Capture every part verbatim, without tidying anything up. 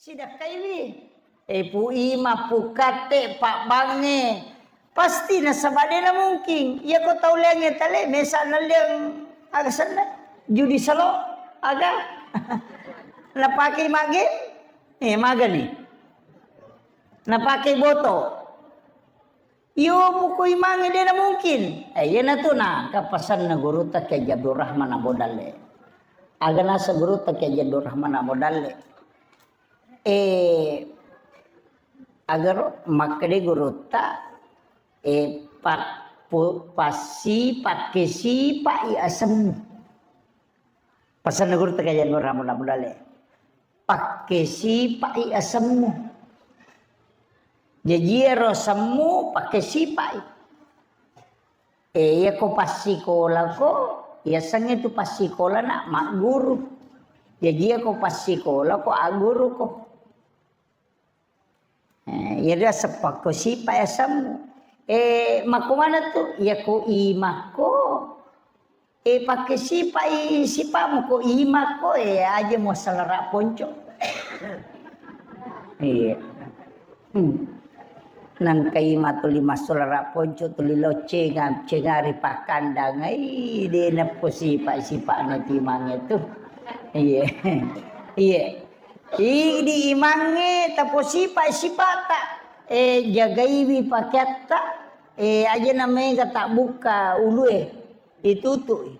Sidakkaiwi. Eh, Pu Ima, Pu Katte, Pak Bange. Pasti nasaba de na mungkin. Iya ko tau liangnge tale, mesa nalliang aga senna? Judi salo? Aga? Napake mage? Eh, magani. Napake boto. Iyo, buku imangnge de na mungkin. Eh, iyanatu na, ka pasanna gurutta Kiai Abdul Rahman Abu Dalle. Aga nasa gurutta Kiai Abdul Rahman Abu Dalle. Eh, agaro makkeda gurutta, eh, pa-, pu-, passi, pakkesipa'i asemmu. Pasanna gurutta Kiai Abdul Rahman Abu Dalle. Pakkesipa'i asemmu. Jaji ero asemmu pakkesipa'i. Eh, iya ko passikolako, yasengnge tu passikolana magguru. Jaji iya ko passikolako, agguruko. Eh, iya dia seppakko sipa yasemmu. Eh, makko mana tu? Iya ko imakko. Eh, pakkesipa'i sipa'mu ko imakko, eh, aja mo selera ponco. Iya. Hmm. Nangka ima tuli massulara ponco tuli lo cenga, cengari pakkandang. Ai, de nappo sipa-, sipa'na timangnge tu. Iya. Iya. Idi imangnge taposipa sipata. Eh, jagaiwi pakeatta. Eh, aja na mega tabbukka ulue. Itutu'i.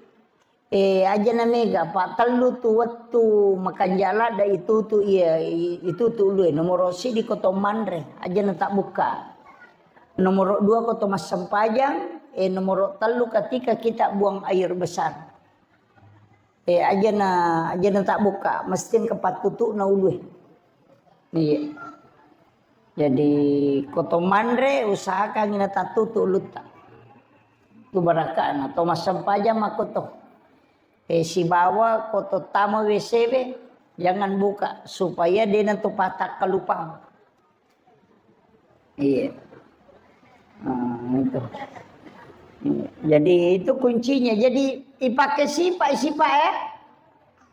Eh, aja na mega, pa tellu tu wettu makanja ladda itutu iya, i-, itutu ulue. Nomoro sidi ko to manre, aja na tabbukka. Nomoro dua ko to massempajang, eh, nomoro tellu ketika kita buang air besar. Eh, aja na, aja na tabbukka, mesti engka pattutu'na ulue. Iya. Jadi, ko to manre, usahakan ina tattutu ulutta. Tu barakana, to massempajang makko to. Eh, sibawa ko to tama W C we, jangan buka, supaya de na to patakkalupang. Iya. Ah, itu. Iya. Jadi, itu kuncinya. Jadi, ipake sipa, sipa, eh.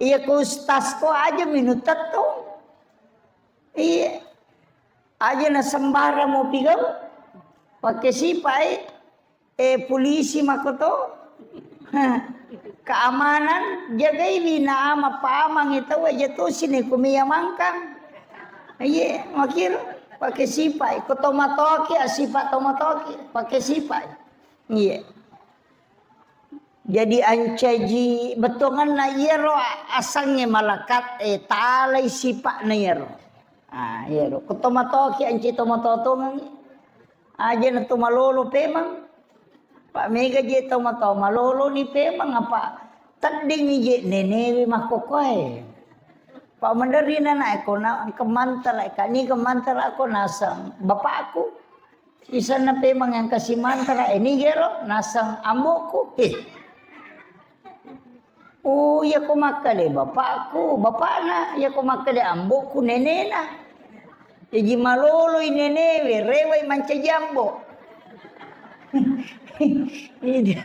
Iya, ku ustaz ko aja minum tetu. Iya. Aja na sembarang mau pigau. Pake sipa, eh. Eh, polisi makoto. Hah. Keamanan, jagaiwi na ama pamangi tau aja tu sini kumia mangkang. Iye, makiro pake sipai. Ko tomatoki, sipa tomatoki, pake sipai. Iye. Jadi ancaji bettuanganna iyaro asangnge malakat, eh, talai sipa'na iyaro. Ah, iyaro. Ko tomatoki anci tomatotongengi. Aja na to malolo pemang. Pa mega je tau matau malolo ni pemang apa tedding je nenewe makkokoe. Pa menderina na eko na engka mantara, eka ni ke mantara ko naseng bapakku. Isanna pemang yang kasih mantara, eh, ni gero naseng ambokku. Eh. Oh, iya ko makkeda bapakku, bapakna, iya ko makkeda ambokku, nenena. Jaji maloloi nenewe, rewai mancaji ambo. Ida.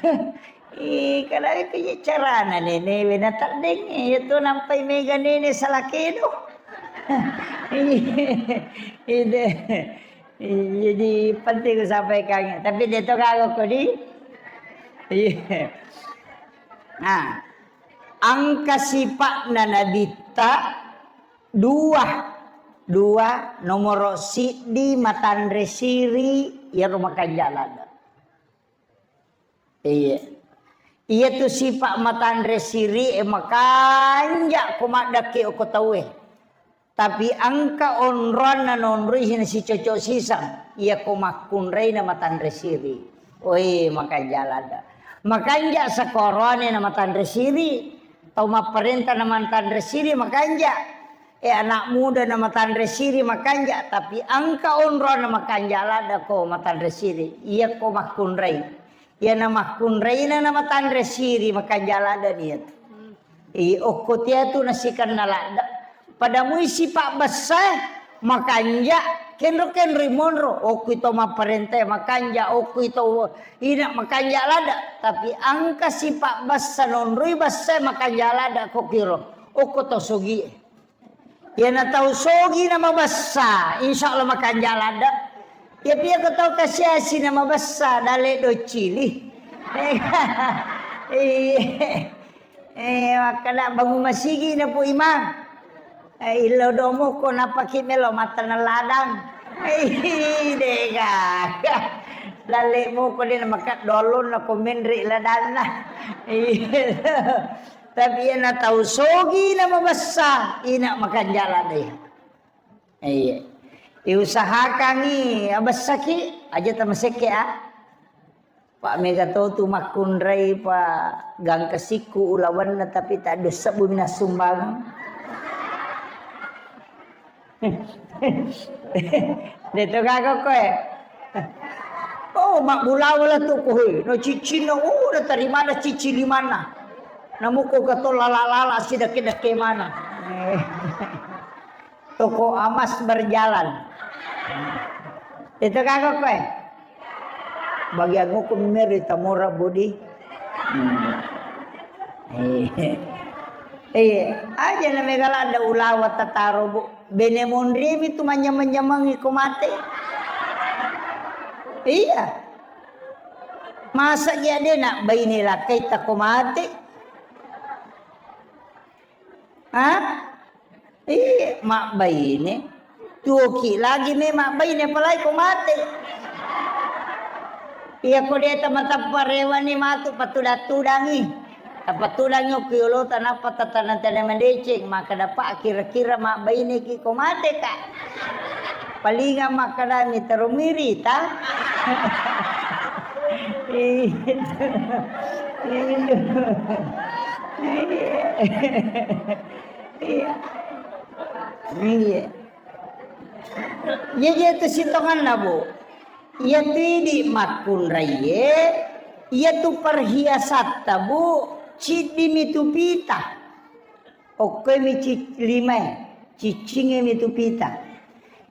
Eh, kada itu je carana nenewe na teddeng, iya tu nampai mega nene salakedo. Ida. Jadi penting ku sampaikan. Tapi dia tu kagok ko di. Iya. Nah, engka sipa'na nabitta dua, dua, nomoro siddi matanre siri, iyaro makanja ladde. Iya. Iya tu sipa matanre siri e makanja ko maddekke okko tauwe. Tapi engka onroanna naonroi sicocok siseng, iyako makkunraina matanre siri. Oi, makanja ladde. Makanja sakoroane na matanre siri, tau mapparenta na matanre siri makanja. E, anak muda na matanre siri makanja, tapi engka onroanna makanja ladde ko matanre siri. Iyako makkunrai. Iyana makkunraina na matanre siri makanja ladde iyatu. I, okko tiatu nasikenna ladde. Pada mui sipa bessae makanja, kenro-kenroi monro. Okkui to mapparentae makanja, okkui to ina makanja ladde. Tapi engka sipa bessa nonroi bessae makanja ladde kokkiro. Okko to sogie. Iyana tau sogi na mabessa, insya Allah makanja ladde. Iya pia ko tau kasiasi na mabessa, dalle doccili. Iya. Eh, makkeda bangun masigi na Pu Imang. Eh, illo domo ko napaki melo mattaneng ladang. Ih, dega. Dalle mo ko de na maka dolon na ko menre ladanna. Iya. Tapi iyana tau sogi na mabessa, ina makanja ladde. Iya. Iusahakangi abessaki, aja tamasekke, ah. Pak mega to tu makkunrai pa gangkesikku ulawenna tapi tak dua sebbu minassumbang. Deto gaga koe. Oh, mabbulawa la tu koe. No ciccinna, oh, na tarimana cicci limanna. Namuko gato lala-lala sidake-dake mana. Toko emas berjalan. Itu kagak kowe. Bagian hukum meri tamora budi. Hmm. Iya. Iya, aja na megala ada ulawa tataro, Bu. Bene monri mi tu manyameng-nyamengi ko mate. Iya. Masa iya de nak baine lakkai ta ko mate? Hah? Iya, mabbaine. Tuoki lagi me mabbaine, apalagi ko mate. Iya, ko de tamatappa rewani matu patudang-tudangi. Tapatudangi okko yolota nappa tatanang-tanang madeceng, maka dapat kira-kira mabbaine ki ko mate ka. Palinga makkadami tero mirita. Iya. Iya. Iya. Iya. Iya, iya tu sitonganna, Bu. Iya tu idi makkunraiye, iya tu perhiasatta, Bu, ciddi mi tu pita. Okkoi mi ci-, limae, ciccinge mi tu pita.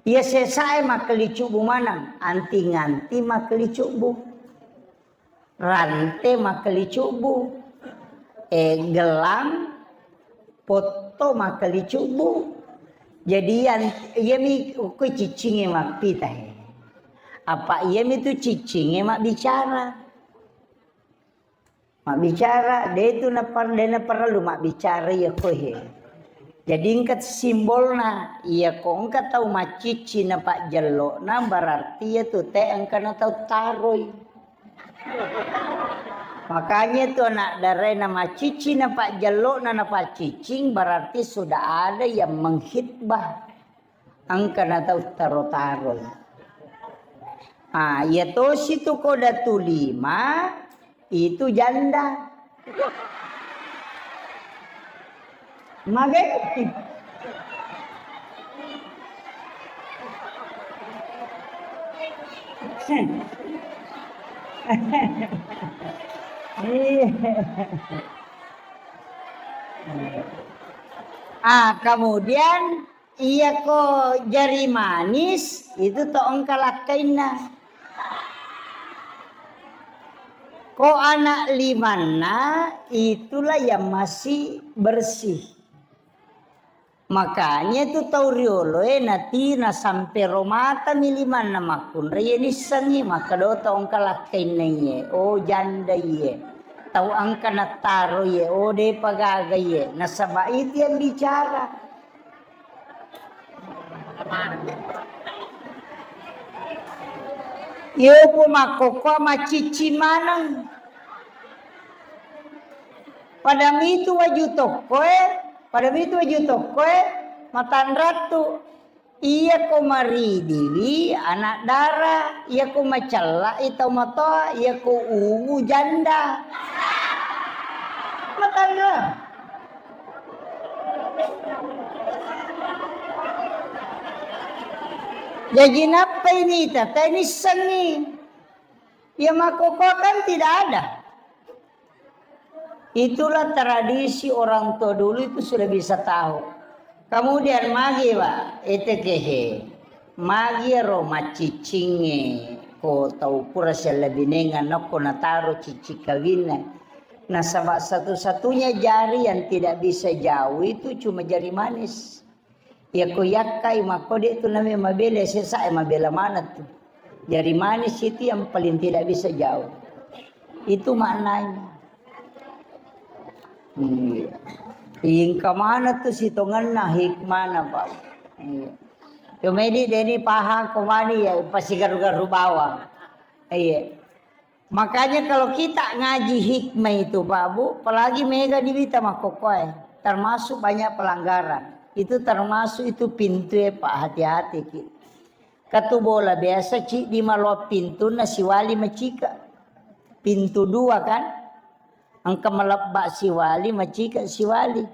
Iya sesae makkelicubbu maneng, anti-nganti makkelicubbu. Rante makkelicubbu. Eh, gelang, potto makkelicubbu. Jadi yang, iya mi okkoi ciccinge mappita, eh. Apa iya mi tu ciccinge mabbicara. Mabbicara, de tu napar-, de naparellu mabbicara iya koe. Jadi engka simbolna, iya ko engka tau maccicci na pajjello'na, berarti iya tu te engka na tau taroi. Makanya tu anak darai na maccicci na pajjello'na na paccicing, berarti sudah ada yang mengkhitbah. Engka na tau taro-taro. Ah, iya tosi tu ko datu lima, itu janda. Mage? Iya. Ah, kemudian Iya ko jari manis, itu to engka lakkainna. Ko anak limanna, itulah yang masih bersih. Makanya itu tau rioloe natina sampai romata mi limanna makkunrai nissengi, maka do to engka lakkainna iye, oh janda iye, tau engka nataro iye, oh depa gaga iye, nasaba itu yang bicara. Yopo makkokkoe maccicci maneng. Pada mitu waju tokkoe, pada mitu waju tokkoe, matanrattu. Iya ko maridiwi anak dara, iya ko macella'i tau matoa, iya ko ungu janda. Matanra. Jaji nappai nita, tainissengngi. Iya makkokkoe kan tidak ada. Itulah tradisi orang tua dulu itu sudah bisa tahu. Kemudian magi wa, ete kehe, magi ro macciccingnge ko tau pura sellebinengan nokko nataro cicci kawinna. Nasaba satu-satunya jari yang tidak bisa jauh itu cuma jari manis. Iya ko yakkai makko de' tu namanya mabela, sesa e mabela maneng tu. Jari manis itu yang paling tidak bisa jauh. Itu maknanya. Iya. Ingka mana tu sitongenna hikmana, Pak. Iya. Cuma ini deni paham komani ya, pasti garu-garu bawang. Iya. Makanya kalau kita ngaji hikmah itu, Pak Bu, apalagi mega di wita makkokkoe, termasuk banyak pelanggaran. Itu termasuk itu pintu ya, Pak, hati-hati ki. Katu bola biasa ciddi maloa pintunna siwali macika. Pintu dua kan? Engka malebba siwali, macika siwali.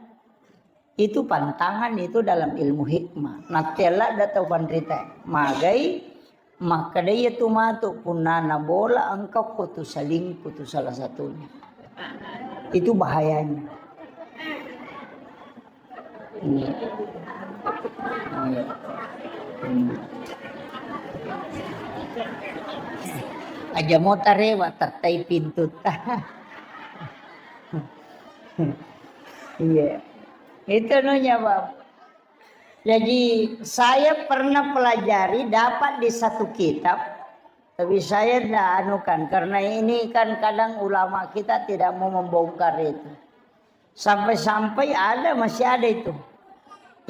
Itu pantangan itu dalam ilmu hikmah. Nattella da tau panrita. Magai makkeda iya tu matu punnana bola engka ko tu salingku tu salah satunya. Itu bahayanya. Iya. Iya. Hmm. Aja mau tarewa tattai pintu ta. Iya. Itu nunya, Pak. Jadi, saya pernah pelajari, dapat di satu kitab, tapi saya tidak anukan, karena ini kan kadang ulama kita tidak mau membongkar itu. Sampai-sampai ada, masih ada itu.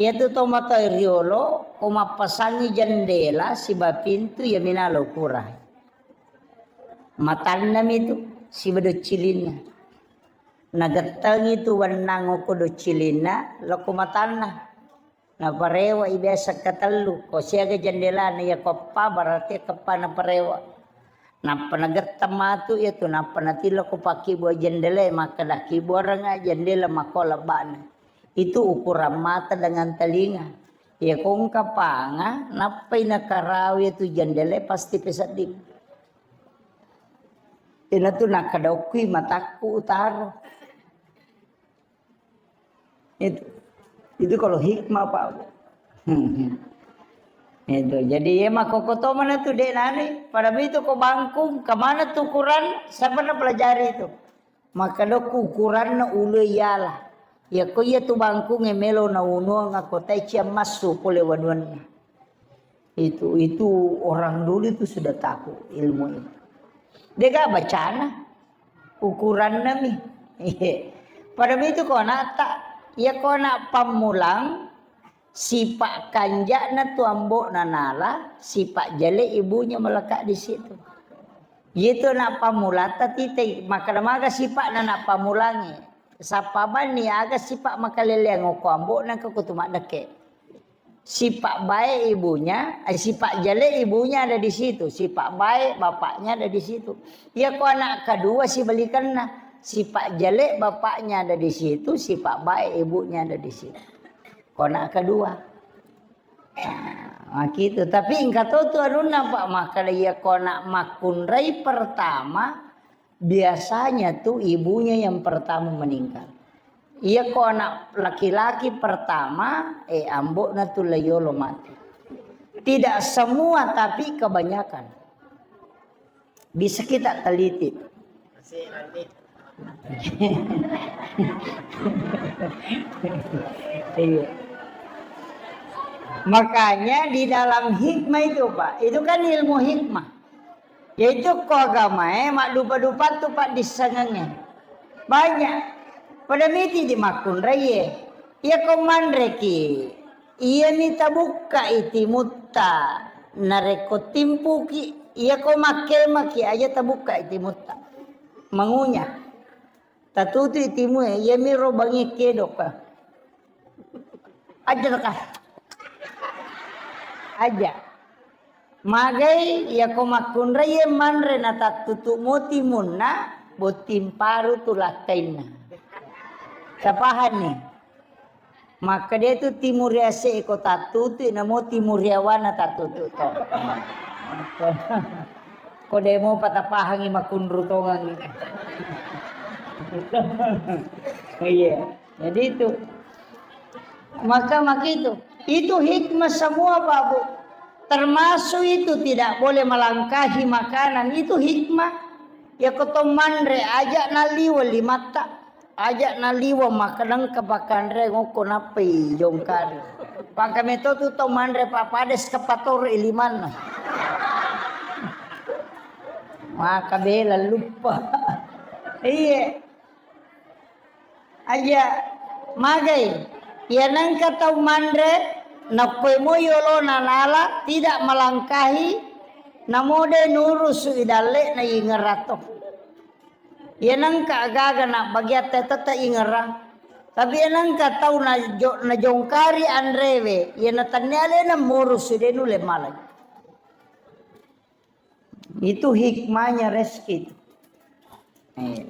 Yaitu tomatoi riolo, ko mappasangi jendela, siba pintu, ya minalo kurai. Matannami tu, siba doccilinna. Nagettengi tu wennang okko doccilinna, lokko matanna. Naparewa i biasa katellu, ko siaga jendelana iya koppa, berarti keppa naparewa. Nappa nagetteng matu iya tu, nappa natillo ko pakkibua jendela, makkeda kibuarengnga jendela makko lebbana. Itu ukuran mata dengan telinga. Iya ko engka panga, nappai nakarawi iya tu jendela pasti pesedding. Ina tu nakadaukui matakku utaro. Itu. Itu kalau hikmah, Pak. Itu. Jadi, ya, makkokkoto mana tu dek nani. Pada itu ko bangkung, kemana tu ukuran? Siapa na pelajari itu? Maka dok ukuran na ulu iyalah. Ya, ko iya tu bangkung e melo na unuang ako tai ciam massu pole wanuanna. Itu, itu orang dulu itu sudah tahu ilmu itu. Dega bacana, ukuranna mi. Pada itu ko anak tak, ya ko anak pamulang, sipak kanjakna tu ambokna nala, sipak jale ibunya melekat di situ. Itu anak pamulata tite, maka maga sipak na anak pamulangi. Sapa bani aga sipak makaleleang ko ambokna ko kutu maddeke. Sifat baik ibunya, eh, sifat jelek ibunya ada di situ, sifat baik bapaknya ada di situ. Ya, ko anak kedua sibalikanna, sifat jelek bapaknya ada di situ, sifat baik ibunya ada di situ. Ko anak kedua. Nah, gitu. Tapi engka to tu anunna, Pak, maka ya ko anak makkunrai pertama, biasanya tu ibunya yang pertama meninggal. Iya ko anak laki-laki pertama, eh, ambokna tu layolo mati. Tidak semua, tapi kebanyakan. Bisa kita teliti. Iya. Makanya di dalam hikmah itu, Pak, itu kan ilmu hikmah. Yaitu ko agamae maddupa-dupa tu paddissengengnge. Banyak. Pada miti di makkunraie. Iya ko manreki. Iyami tabukka i timutta. Narekko timpuki, iya ko makkemaki aja tabukka i timutta. Mangunya. Tatutu i timue, iyami ro bangi kedok. Aja ka. Aja. Magai, iya ko makkunrai manre na tattutu mo timunna, botting paru tu lakkainna. Tapahanni? Makkeda tu timu riase ko tattutu, namo timu riawana tattutu to. Ko demo patapahangi makunru tongang. Iya. Jadi itu. Maka, maka itu. Itu hikmah semua, Pak Bu. Termasuk itu tidak boleh melangkahi makanan. Itu hikmah. Ya, ko to manre aja naliweng limatta. Aja naliwa makanengka pakanre ngokko nappai jongkari. Pangka metotu tau manre pappada skapatoro ilimanna. Maka bela luppa. Iya. Aja magai. Iya nengka tau manre nakkoe mo yolona nala tidak melangkahi namode nurusu idalle na yingerato. Iya nengka agaga na bagiatta tette ingerang. Tapi iya nengka tau na jo-, najongkari anrewe, iya natanni alena murusu de nulle malai. Itu hikmahnya rezeki itu. Eh.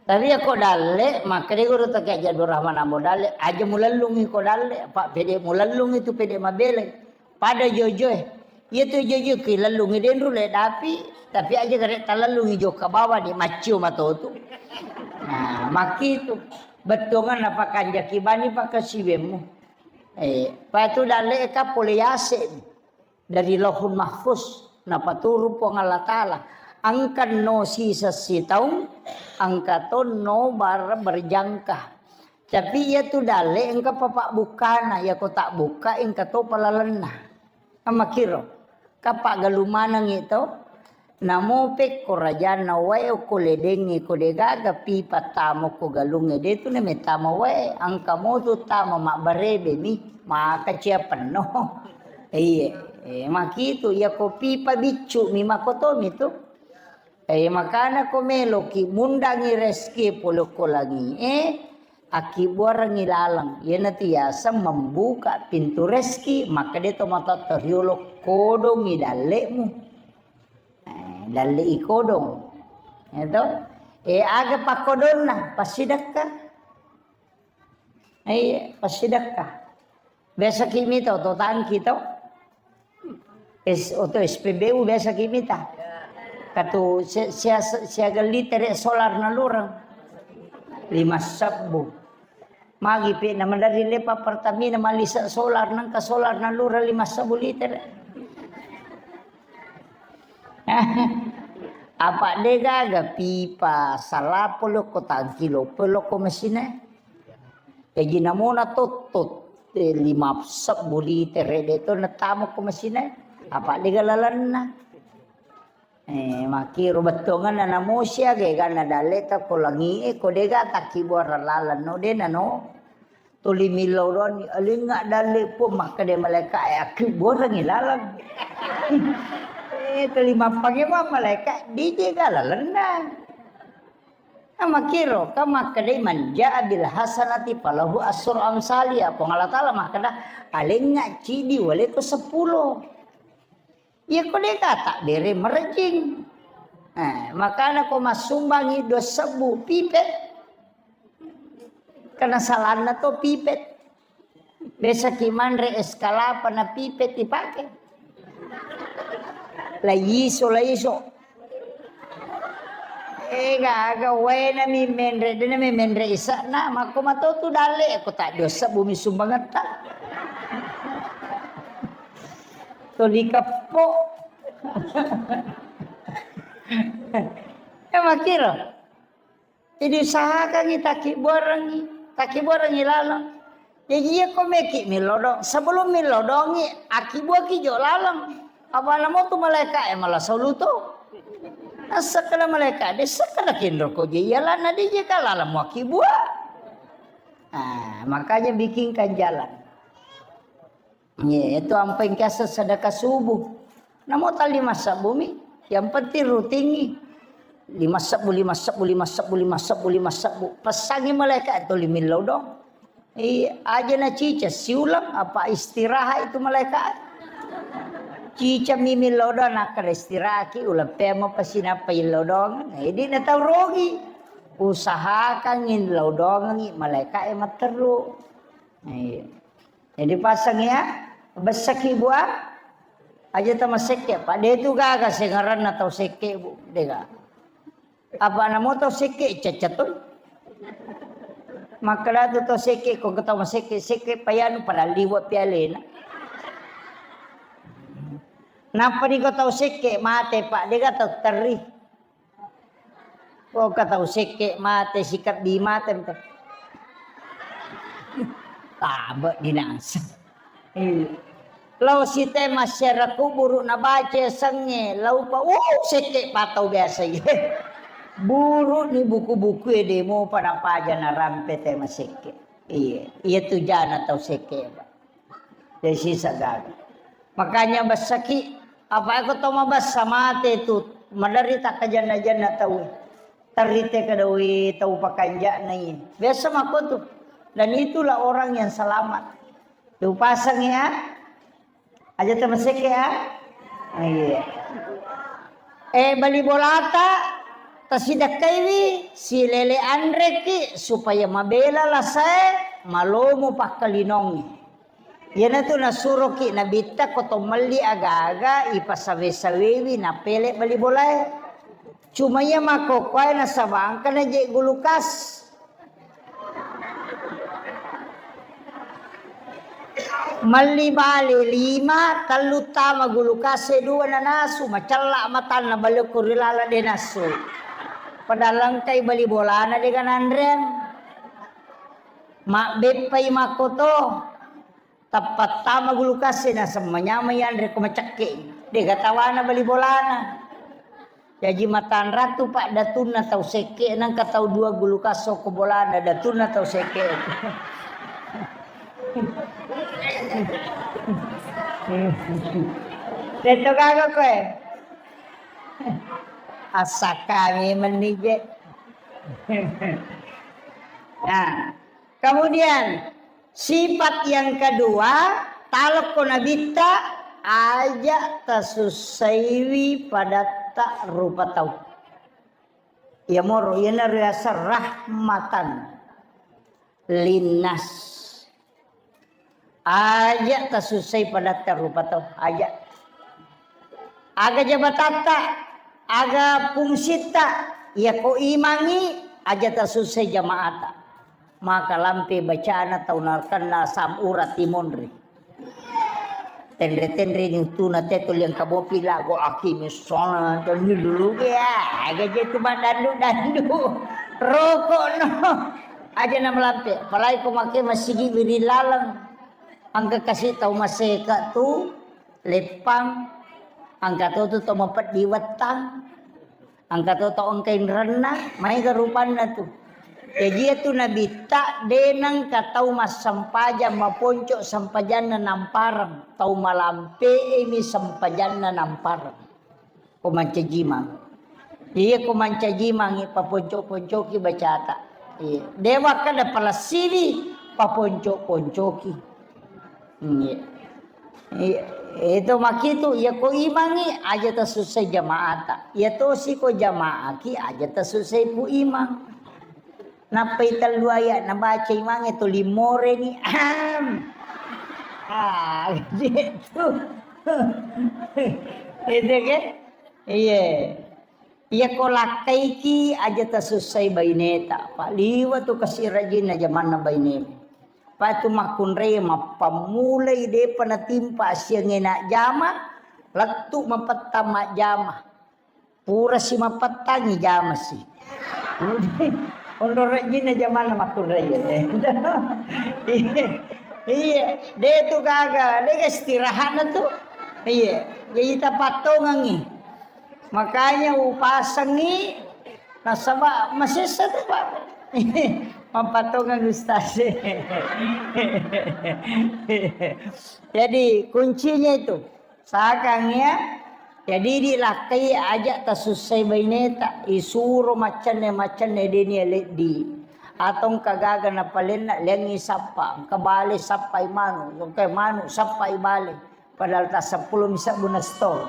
Tapi ya ko dalle, maka de guru tak aja Abdul Rahman Ambo dalle, aja mulellungi ko dalle, apa pede mulellungi tu pede mabele. Pada jojoe. Iya tu jojo ki lellungi denru le dapi, tapi aja gare talellungi joka bawa di maccio matotu. Nah, maki itu. Bettongan apa kanjaki bani pakasiwemmu. Eh, pa itu dalle ka pole yase. Dari Lauhul Mahfuz, napaturu Puang Allah Ta'ala. Engka no sisa sitaung, engka to no bar-, berjangka. Tapi iya tu dalle engka papabbukkana, iya ko tak bukka engka to palalenna. Amakiro, kappa galu manengi to, Namo pekko rajanna wae okko ledengnge ko degaga pipa tamo ko galungnge de tu nametama wae, engka motu tama mabbarebe mi, maka cia penno. Iye, eh, makitu iya ko pipa biccu mi makotomi tu. Eh, makana ko meloki mundangi reski pole ko langi, eh, Akkibuarengngi laleng, iyanatu yaseng membuka pintu rezeki, makkeda to matoatto riolo, kodongi dalle'mu. Eh, dalle'i kodong. Iya to? Eh, aga pakkodonna? Passidekka. Iya, passidekka. Biasaki mita oto tangki to? Es-, oto S P B U biasaki mita. Katu si-, sia-, siaga litere solar nalureng? Lima sebbu. Magi pe na maderri lepa Pertamina malisa solar, nengka solar nalureng lima sebbu litere. Apa de gaga pipa, salapo lokko tangki, lopo lokko mesine. Jaji namona tottot, eh, lima sebbu litere de to natama ko mesine, apa de ga lalenna. Eh, makkiro bettongenna namo siaga eganna dalle ta ko langie, ko de ga takkibuareng laleng no de nano. Tuli millau doang ni, alengnga dalle po makkeda malaika e, akkibuarengngi laleng. Eh, tuli mappange mo malaika, de je ga lalenna. Nah, makkiro, kan makkedai, "Man jaa bil hasanati falahu asyru amsalia." Puang Allah Ta'ala makkeda, "Alengnga cidi wale to seppulo." Iya ko de kata bere merejing. Eh, makana ko massumbangi dua sebbu pipet. Karena salanna to pipet. Biasaki manre es kalapa na pipet ipake. Laiso, laiso. Eh, gaga wae nami menre, de nami menre isa'na, makko matotu dalle, ko tak dosa bumi sumbangetta. Toli keppo. Eh, makkiro. Jadi usahakangngi takkibuarengngi, takkibuarengngi laleng. Jadi iya ko meki millodong, sebelum millodongi, akkibuaki jo laleng. Apa namo tu malaika e malah soluto. Nasekkana malaika de sekkana kinro ko je iya lana de je ka laleng mu akkibua. Nah, makanya bikinkan jalan. Ye, itu ampai kiasa sedekah subuh. Namo tali masa bumi, yang penting rutingi. Lima sebbu, lima sebbu, lima sebbu, lima sebbu, lima sebbu. Pesangi malaikat itu lima lodong. Iya, aja na cica siulang apa istirahat itu malaikat. Cica mimi lodong nak istirahat ki ulang pemo pasti napa lodong. Jadi na tau rogi. Usahakan ngin lodong ni malaikat yang matteru. Iya. Jadi pasang ya, besaki buah, aja tama sekke, Pak. De tu gaga sengaranna tau sekke, Bu. De ga. Apa namo tau sekke, cacatun. Makkeda tu tau sekke, ko tau sekke, sekke payanu pada liwa pialena. Napa ni ko tau sekke, mate, Pak. De ga tau terri. Ko ka tau sekke mate, sikebbi mate, mate. Tabe dinasa. Iya. Lao site masyarakat kuburu nabaca sengnge, lao pa, uh, sekke pa tau biasa iya. Buru ni buku-buku e demo pada paja narampe te masekke. Iya, iya tu jana tau sekke, Pak. Jadi sisa gaga. Makanya bessaki, apa ko tau mabessa mate tu, maderri takkajanna-janna tau. Terri te kedoi tau pakanja'na iya. Biasa mako tu. Dan itulah orang yang selamat. Tu pasang ya. Aja tamasekke ya. Iya. Eh, bali bolata tasidakkaiwi, silele anreki supaya mabela lasae, malomo pakkalinongngi. Iyanatu nasuroki Nabitta ko to melli aga-aga ipasawe-sawewi napele bali bolae. Cuma iya makkokkoe nasaba engka naje gulukas. Melli bale lima, tellu tama gulukas e dua nanasu, macella matanna balekko ri laleng de nasu. Padahal engkai bali bolana de gananreang. Mabbeppai makkoto. Tappa tama gulukas e naseng manyameng yanre ko macekke. De gatawana bali bolana. Jaji matanratu, Pak, datunna tau sekke, nangka tau dua gulukas sokko bolana, datunna tau sekke. Teto gaga koe. Asakami menije. Nah, kemudian sifat yang kedua, talokko Nabitta, aja tasussaiwi padatta rupa tau. Iya moro, iyana riaseng rahmatan linnas. Aja tasussai padatta rupa tau, aja. Aga jabatatta, aga fungsitta, iya ko imangi, aja tasussai jamaata. Maka lampe bacana tau nakenna sam urat timonri. Tenre-tenre ni utuna te tuli engka bopi lago akimi sholat, tuli dulu ya, aga je tu madandu-dandu. Rokok no. Aja na melampe, apalagi ko make masigi wiri laleng. Engka kasi tau maseka tu, leppang, engka to tu tau mapeddi wettang, engka to tau engka inrenna, maega rupanna tu. Jaji iya tu Nabitta, de nengka tau massempajang maponco sempajanna nampareng, tau malampe'emi sempajanna nampareng. Ko mancajimang. Iya, ko mancajimangi, paponco-poncoki bacata. Iya. De wakkeda palessiwi, paponco-poncoki. Iya. Iya. Itu makitu, iya ko imangi, aja tasussai jamaata. Iya tosi ko jamaaki, aja tasussai ku imang. Nappai tellu ayat nabaca imangnge tuli moreni. Am. Ah, gitu. Itu kan? Iya. Iya ko lakkaiki aja tasussai baineta. Pa liwa tu kasi rajinna jamanna bainemu. Pa tu makkunrai mappammulai depa natimpa siangena jama, lettu mapettang majjama. Purasi mappattangi jamasi. Onro rejjinna jamanna makkunrai. Iya, de tu gaga, de ga istirahatna tu. Iya, jadi tapattongengi. Makanya upasengi nasaba masessa tu, Pak. Mappattongengi ustaz. Jadi kuncinya itu Sakang ya. Jadi di lakkai aja tasussai baineta, isuro maccenne-maccenne deni leddi. Atau engka gaga napalenna lengi sappa, engka bale sappai manu, engka manu sappai bale. Padahal ta seppulo mi sebbuna stor.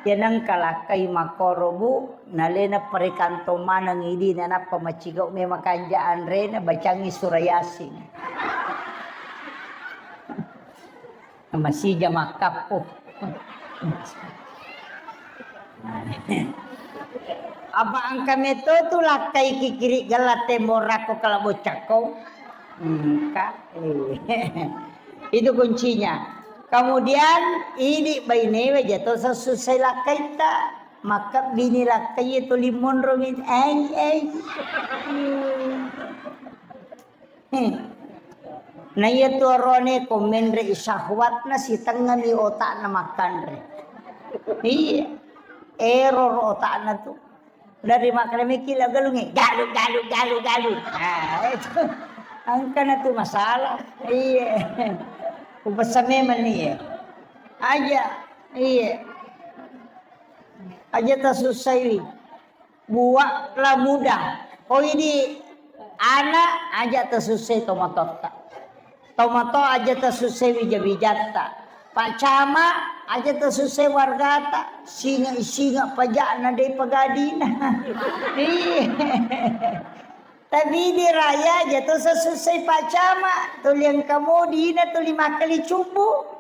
Ya nengka lakkai makkoro bu, nalena parekantong maneng idi, nanappa macigau memang kanja anrena bacangi surah Yasin. Masija makkappo. Apa engka meto tu lakkai kikiri gella tembok rakko kala boccakko? Engka. Itu kuncinya. Kemudian idi bainewe jato sesusai lakkaitta. Makkebbini lakkai tuli monro mi, ai, ai. Hmm. Hmm. Na iya tu arone ko menre syahwatna, sitengngami otakna makkanre. Iya. Error otakna tu. Dari makkalemiki la galungi, galu, galu, galu, galu. Nah, itu. Angkana tu masalah. Iya. Upasa memang iya. Aja. Iya. Aja tasussaiwi. Buat la mudah. Ko idi ana aja tasussai tomatotta. Tomatoa aja tasussai wija-wijatta. Pak Camat aja tasussai wargata. Singa-singa pajakna de pagadina. Iya. Tapi di raya aja to sasussai Pak Camat, tuli engka modina, tuli makkali cubbu.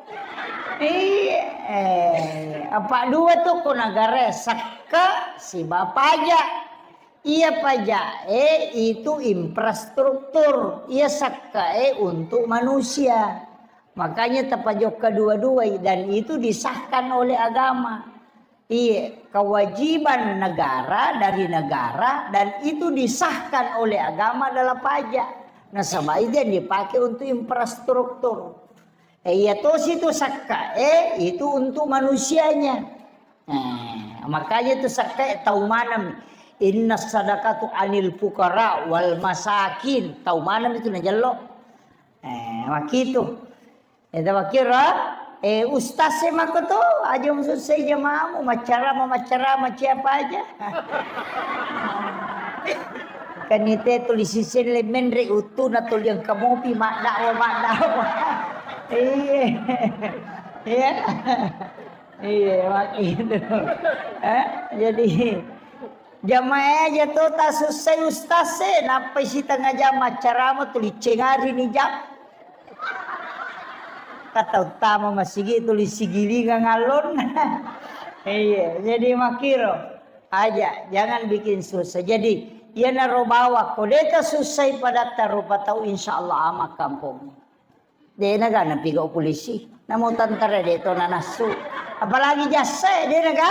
Iya, eh, apa dua tu ko negara, sekke siba pajak. Iya pajak, eh, itu infrastruktur. Iya sekke, eh, untuk manusia. Makanya tapajokka dua-dua dan itu disahkan oleh agama. Iya, kewajiban negara dari negara dan itu disahkan oleh agama adalah pajak. Nasaba itu yang dipakai untuk infrastruktur. Eh, iya tosi tu sakka, eh, itu untuk manusianya. Eh, makanya tu sakka, eh, tau maneng. Inna sadakatu anil fukara wal masakin. Tau maneng itu najello. Eh, makitu. Eda makkiro, eh, ustaz e makko to, aja musussai jamaahmu, maccarama, maccarama, siapa aja. Kan ite tuli siseng le menre uttuna tuli engka mopi maddakwa, maddakwa. Iya. Iya. Iya, makkitu. Eh, jadi, jamaah aja to tasussai ustaz e, nappai sitengnga jam maccarama tuli cengari ni jam. Kata uttama masigi tuli sigilingang allonna. Iya, jadi makkiro. Aja, jangan bikin susah. Jadi, iyanaro bawa ko de tasussai padatta rupa tau, insya Allah aman kampung. De naga napigau polisi. Namo tentara de to nanassu. Apalagi jasa e, de naga.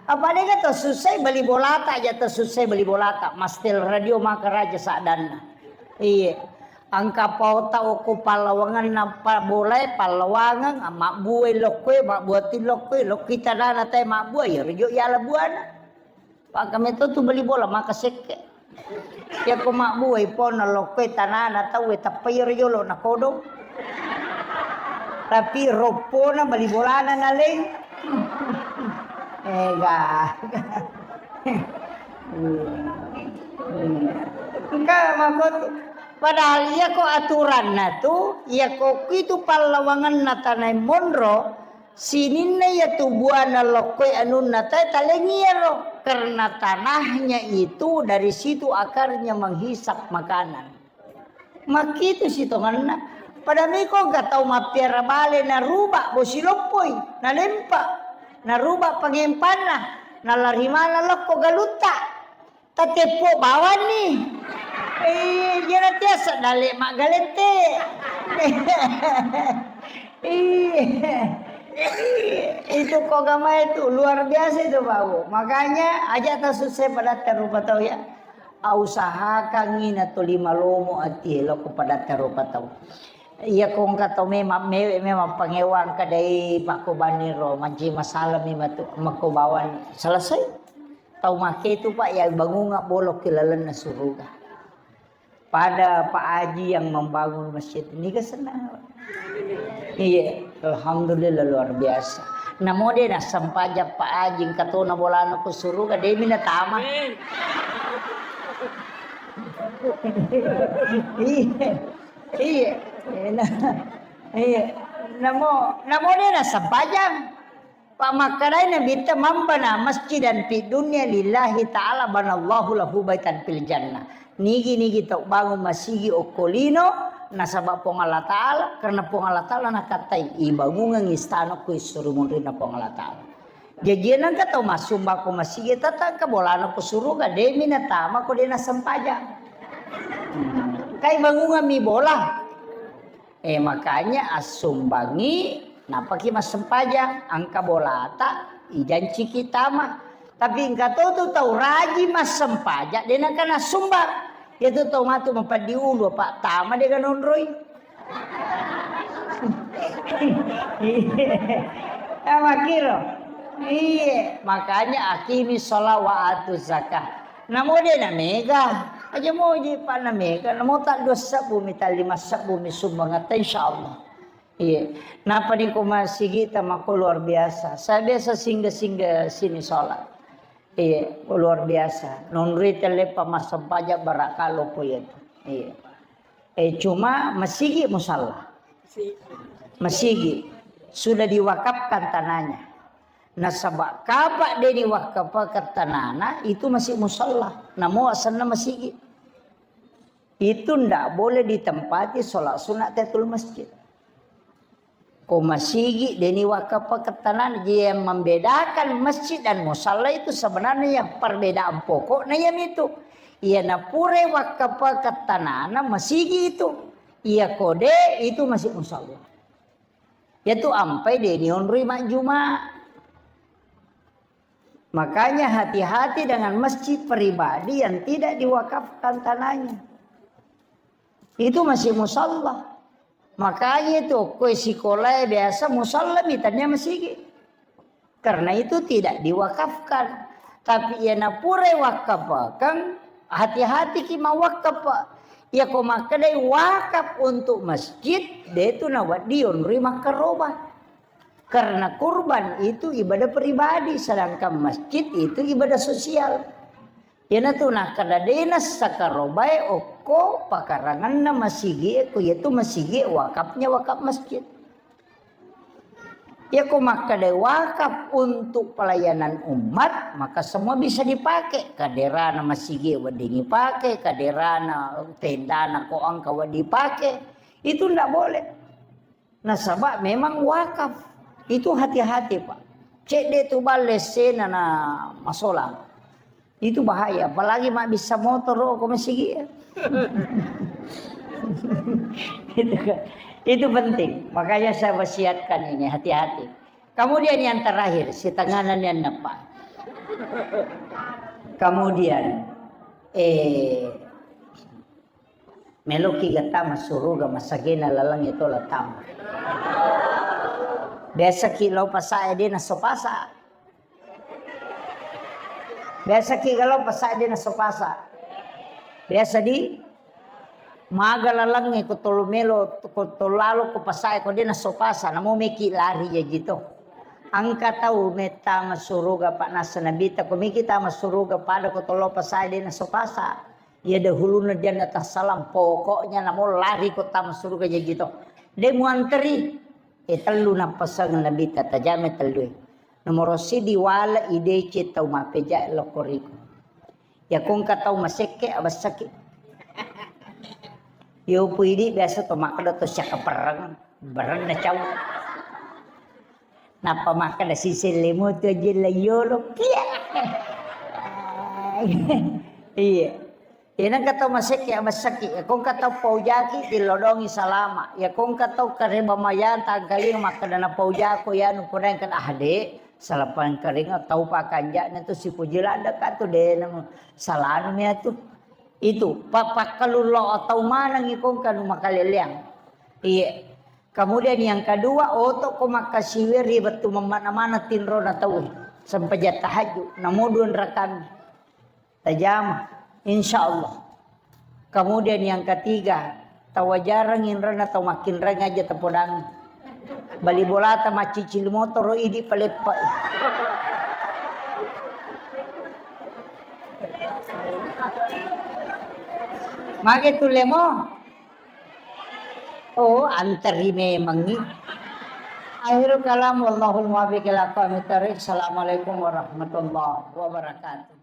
Apa de to susah beli bolata aja to susah beli bolata. Mastel radio maka raja sadanna. Iya. Engka paota okko pallawangenna pa-, bolae, pallawangeng, mabbuai lokkoe, mabbuati lokkoe, lokki tanana tae mabbua, iyaro jo yala buana. Paka meto tu beli bola, maka sekke. Yako mabbuai pona lokkoe tanana tauwe, tappa iyaro jolo nakodong. Tapi roppona beli bolana naleng. Ega. Engka makotu. Padahal iyako aturanna tu, iyako kitu pallawangenna tanae monro, sininna iya tu buana lokkoe anunna tae taleng iyaro, karena tanahnya itu dari situ akarnya menghisap makanan. Makkitu sitongenna. Pada miko engka tau mappiara bale naruba bosi loppoi, nalempa, naruba pangempanna, nalari maneng lokko galutta. Tateppo bawanni. Eh, jana tiasa dale maggalette. Iya. Itu kogama itu luar biasa itu, Pak Bu. Makanya aja tasussai padatta rupa tau ya. Ausahakangngi natolima lomo ati loko padatta rupa tau. Iya ko engka tau memang mewe memang pangewang kadai pakko baniro manci masalah memang tu makko bawani. Selesai. Tau make itu, Pak, ya bangunga bolok ke lalenna suruga. Pada Pak Haji yang membangun masjid ini ke senang. Iya, alhamdulillah luar biasa. Namo de nassempajang Pak Haji, engka tona bolana ku suruga, de mina tama. Iya, iya, iya. Namo, namo de nassempajang. Pammakkedai Nabitta, "Man bana masjidan fid dunya lillahi ta'ala banallahu lahu baitan fil jannah." Nigi-nigi tau bangun masigi okko lino nasaba Puang Allah Ta'ala, karena Puang Allah Ta'ala nakattai, "Ibangungang istana ko esso ri munrinna Puang Allah Ta'ala." Jaji nangka tau massumbang ko masigi, tata engka bolana ko suruga, demi natama ko de nassempajang. Hmm. Kai bangungang mi bola. Eh, makanya assumbangi, napaki massempajang, engka bolata, ijanciki tama. Tapi engka to tu tau rajin massempajang, de' nakana sumbang. Iya tu tau matu mapaddi ulu, apa tama de' kanonroi. Iya. Ya, makkiro. Iya, makanya aqimi sholat wa atu zakah. Namo de' na mega. Aja moji pa na mega. Namo ta dua sebbu mi, ta lima sebbu mi sumbang, insya Allah. Iya. Napa ni ko masigi ta mako luar biasa. Saya biasa singgah-singgah sini sholat. Iya, luar biasa. Nonroi tellepa massempajang barakalo ko iya tu. Iya. Eh, cuma masigi musalla. Masigi. Sudah diwakafkan tanahnya. Nasaba kapa de' ni wakafkan tanana, itu masih musalla. Namo asenna masigi. Itu ndak boleh ditempati sholat sunat tahiyatul masjid. Ko masigi de' ni wakafkan tanana, jadi yang membedakan masjid dan musalla itu sebenarnya yang perbedaan pokoknya yang itu. Iya na pura wakafkan tanana masigi itu. Iya ko de' itu masih musalla. Iya tu ampai de' ni onroi majjuma. Makanya hati-hati dengan masjid pribadi yang tidak diwakafkan tanahnya. Itu masih musalla. Makanya itu, kue sikola biasa musalla mitannya masigi. Karena itu tidak diwakafkan. Tapi iya na pura wakafkan, hati-hati ki mawakaf. Iya ko makkedai wakaf untuk masjid, de' tu nawedding onroi makkaroba. Karena kurban itu ibadah pribadi, sedangkan masjid itu ibadah sosial. Iyanatu nakkeda de' nassakarobae okko pakaranganna masigie, ko iyatu masigie wakafnya wakaf masjid. Iyako makkeda wakaf untuk pelayanan umat, maka semua bisa dipakai. Kaderana masigie wedding ipake, kaderana tendana ko engka wedding ipake. Itu ndak boleh. Nasaba memang wakaf. Itu hati-hati, Pak. Cedde tu balle sena na masolang. Itu bahaya, apalagi mabbissa motoro ko masigi ya. Itu kan, itu penting. Makanya saya wasiatkan ini, hati-hati. Kemudian yang terakhir, si tanganan yang nepa. Kemudian, eh, meloki ga tama suruga masagena laleng itu la tama. Biasa ki lo pasa de naso pasa. Biasa ki ga lo pasa de naso pasa. Biasa di maga lalengnge ko tolo melo, ko tolo lalo ko pasa ko de naso pasa, namo meki lari jaji to. Engka tau metta masuruga pa nasa nabita ko meki tama suruga pada ko tolo pasa de naso pasa. Iya dahuluna jannata salam, pokoknya namo lari ko tama suruga jaji to. De muanteri. Eh, tellu nappasang nabita tajame tellu. Nomoro sidi wala idece tau mapeja lokoriku. Ya kongka tau masekke abessaki. Yo puidi biasa to makkeda to siaka pereng, bereng na cau. Nappa makkeda siselle moto jella yolo kia. Iya. Iya nengka tau masekke abessaki, ya kongka tau paujaki tilodongi salama, ya kongka tau kareba mayang tangkalinga makkeda napaujako yanu, puraengka ah de, salapang karinga tau pakanja'na tu sipuji ladde ka tu de namo salanu mea tu. Itu pa-, pakkalullo tau manengi kongka nu makaleleang. Iya. Kemudian yang kedua, oto ko makkasiwi ri wettu mammana-mana tinrona tau sempajang tahajud, namo dua rakami. Tajama, insya Allah. Kemudian yang ketiga, tawajarang inrana tau makkinreng aja tapodangi. Bali bolata maccicil motoro idi paleppa. Mage tu lemo. Oh, anteri memangi. Akhirul kalam, wallahul muwaffiq ila aqwamit thariq. Assalamualaikum warahmatullahi wabarakatuh.